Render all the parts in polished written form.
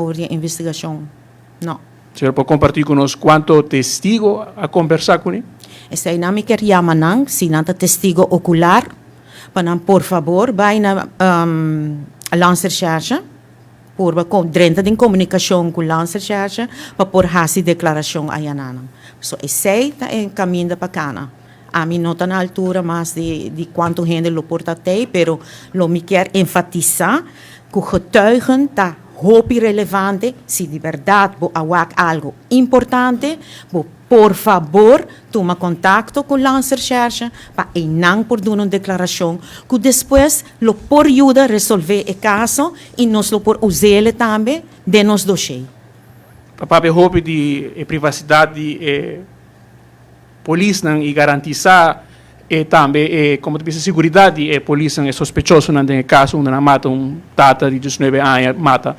over di investigashon. No. Señor por kompartí ku nos kuantu testigo a kombersá kuné? Eseinan mi kier yama nan, si nan ta testigo okular, pa nan por fabor bai na Landsrecherche, purba drenta den komunikashon ku Landsrecherche pa por hasi deklarashon ayanan. So esei ta e kaminda pa kana. Ami no ta na altura mas di kuantu hende lo por ta tei, pero lo mi kier enfatisá ku getuigen ta hopi relevante. Si di bèrdat bo a wak algu importante, bo por fabor tuma kontakto ku Landsrecherche pa einan por duna un deklarashon ku despues lo por yuda resolvé e kaso i nos lo por us'é tambe den nos dossier. Pa papia hopi di e privasidat di e polisnan i garantisá e tambe e, komo ta bisa, seguridat di e polisnan, e sospechosonan den e kaso unda nan mata un tata di 19 aña mata.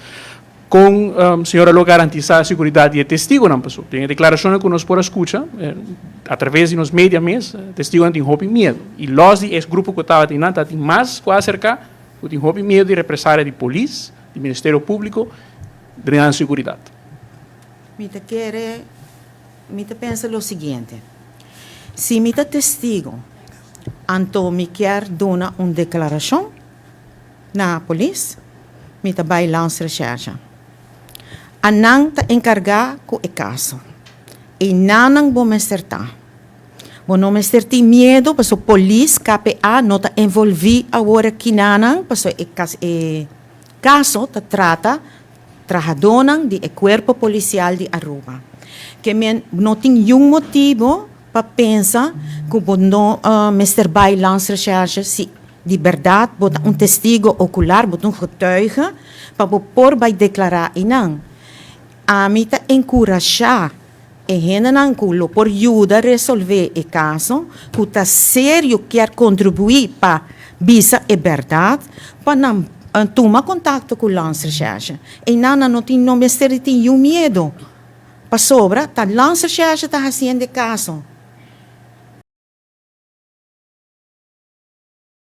Kon señora lo garantisá seguridat di e testigonan? Paso den e deklarashonnan ku nos por a skucha atraves di nos media mes, testigonan tin hopi miedu i los di e grupo ku tabatin nan tabatin mas ku a aserká ku tin hopi miedu di represalia di polis, di Ministerio Públiko den nan seguridat. Mi ta kere Mi ta pensa lo siguiente, Si mi ta testigo, anto mi kier duna un declaracion na polis, mi ta bay Landsrecherche. Anan ta encarga cu e caso. Einanan bo mester ta. Bo no mester tin miedo pasobra polis, KPA, no ta envolvi awor akinanan pasobra e caso ta trata trahadónan di e Kuerpo Polisial di Aruba. Ke men no tin yun motibo pa pensa ku bo no mester bai Landsrecherche si di bèrdat bo ta un testigo okular, bo ta un getuige pa bo por bai deklará einan. Ami ta enkurashá e hendenan ku lo por yuda resolvé e kaso, ku ta serio kier kontribuí pa bisa e bèrdat, pa nan tuma kontakto ku Landsrecherche. Einan nan no tin no mester di tin yu miedu, pasobra ta Landsrecherche ta hasiendo e kaso.